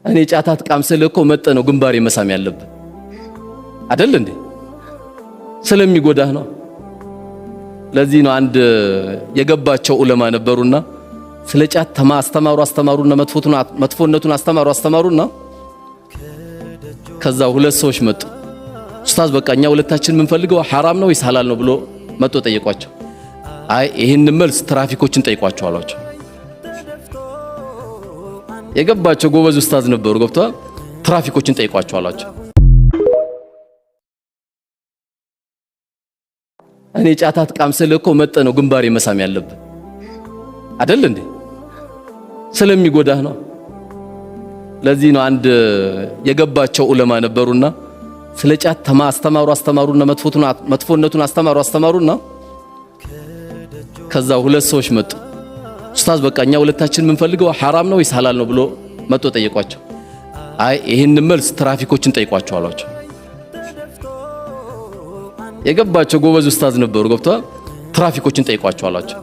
እኔ ጫት አትቃም ስልህ እኮ መጠ ነው ግንባሬ መሳም ያለብህ አይደል እንዴ? ስለሚጎዳህ ነው። ለዚህ ነው አንድ የገባቸው ዑለማ ነበሩና ስለ ጫት አስተማሩ አስተማሩና መጥፎነቱን አስተማሩ አስተማሩና ከዛ ሁለት ሰዎች መጡ። ኡስታዝ፣ በቃ እኛ ሁለታችን የምንፈልገው ሐራም ነው ወይስ ሐላል ነው ብሎ መጥቶ ጠየቋቸው። አይ፣ ይህን መልስ ትራፊኮችን ጠይቋቸው አሏቸው። የገባቸው ጎበዝ ኡስታዝ ነበሩ። ገብተዋል። ትራፊኮችን ጠይቋቸው አሏቸው። እኔ ጫት አትቃም ስልህ እኮ መጠ ነው ግንባሬ መሳም ያለብህ አይደል እንዴ? ስለሚጎዳህ ነው። ለዚህ ነው አንድ የገባቸው ዑለማ ነበሩና ስለ ጫት አስተማሩ አስተማሩና መጥፎነቱን አስተማሩ አስተማሩና ከዛ ሁለት ሰዎች መጡ። ኡስታዝ፣ በቃ እኛ ሁለታችን የምንፈልገው ሐራም ነው ወይስ ሐላል ነው ብሎ መጥቶ ጠየቋቸው። አይ፣ ይህን መልስ ትራፊኮችን ጠይቋቸው አሏቸው። የገባቸው ጎበዝ ኡስታዝ ነበሩ። ገብተዋል። ትራፊኮችን ጠይቋቸው አሏቸው።